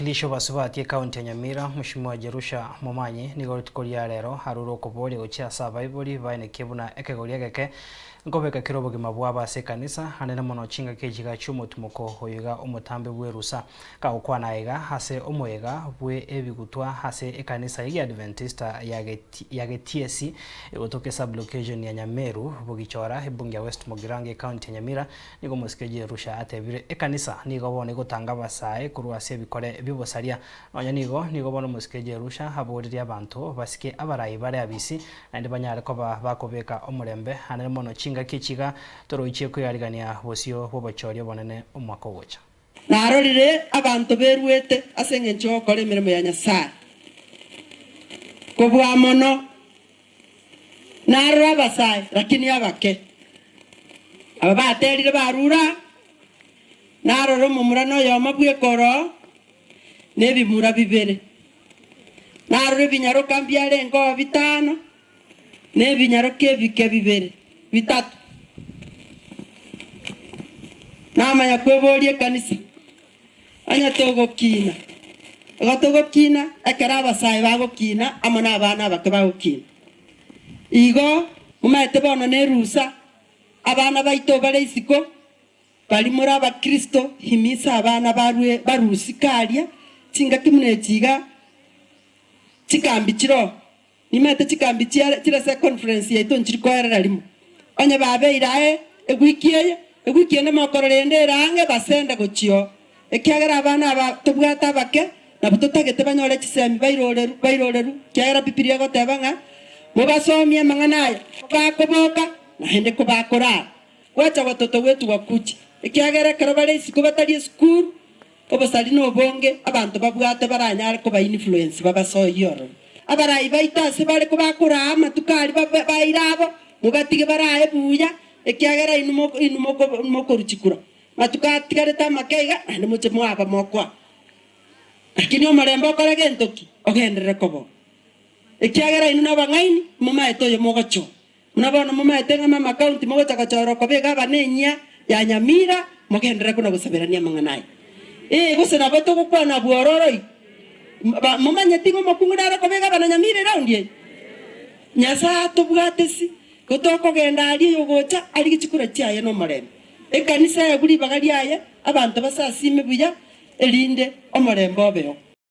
Omowakilishi obasubati ekaunti ya Nyamira, Mweshimiwa Jerusha Momanyi nigo rituko ria rero arure okoboria gochia ase abaibori baenekie buna ekegori egeke nkobeka kere obogima bwabo ase ekanisa anene mono chingaki echiga chiomotimoko oyo iga omotambe bwerusa. Kagokwana aiga ase omoyega bwe ebigutwa ase ekanisa yegiadventista ya Getiesi egotoka esub-location ya Nyameru, Bogichora, ebunge ya West Mugirango ekaunti ya Nyamira, Nigo omosike Jerusha atebire, Ekanisa nigo bono egotanga abasae korwa ase ebikore bi'obosaria. Nonya nigo, nigo bono omosike Jerusha aboririe abanto basike abarai bare abisi, naende banyare koba bakobeka omorembe anene mono chingaki echi iga toroichie kwearigania bosio bw'obochori obonene omwaka ogocha. Narorire abanto beruete ase engencho y'ogokora emeremo ya Nyasae kobua mono. Narora abasae, lakini abake, aba baterire barure aa, narora omomura noyomo bweka oroo, na ebimura bibere. Narora ebinyaroka mbiarenge oo bitano, na ebinyaroka ebike bibere, bitato. Namanya kweboria ekanisa, Onye togokina, igo togokina ekero abasae bagokina amo nabana abake bagokina. Igo momaete bono nerusa, abana baito bare isiko, baria more abakristo, himisa abana barue barusike aria, chingaki buna echi iga, chikambi chiroo. Nimaete chikambi chiare chire ase econference yaito nchiri koerera rimo. Onye babeire aye ewiki eye, ewiki ende mokorora ende ere ang'e basende gochia oo. Ekiagera abana aba tobwate abake, nabwo totagete banyore chisemi bairoreru bairoreru, ekiagera Bibilia egoteba ng'a mobasomie amang'ana aya, kobakoboka naende kobakorara. Gwacha gwatoto gwetu gwakucha, ekiagera ekero bare isiko batari esukuru, Obosari nobonge abanto babwate baranyare koba influence babasoyie ororo. Abarai baito ase bare kobakoraa amatuko aria baire abo, mobatige barae buya, ekiagera inwe inwe mokoruchikura matuko atigarete amake iga, naende moche mwaba mokoa. Lakini omorembe okore gento ki? Ogenderere koba oo. Ekiagera inwe nabang'aini, momaete oyo mogochora. Buna bono momaete ng'a mama county mogocha gochora okoba egavana enyia ya Nyamira, mogenderere kona gosaberania amang'ana aya. Ee, gose nabo togokwana abwo ororo iga. Ba momanyeti ng'a omokungu nare okoba egavana Nyamira eraundi eye? Nyasae atobwate si, ko tokogenda aria oyogocha arigie chikura chiaye nomorembe. Ekanisa eegwe ribaga riaye, abanto basasime buya, erinde omorembe obeo.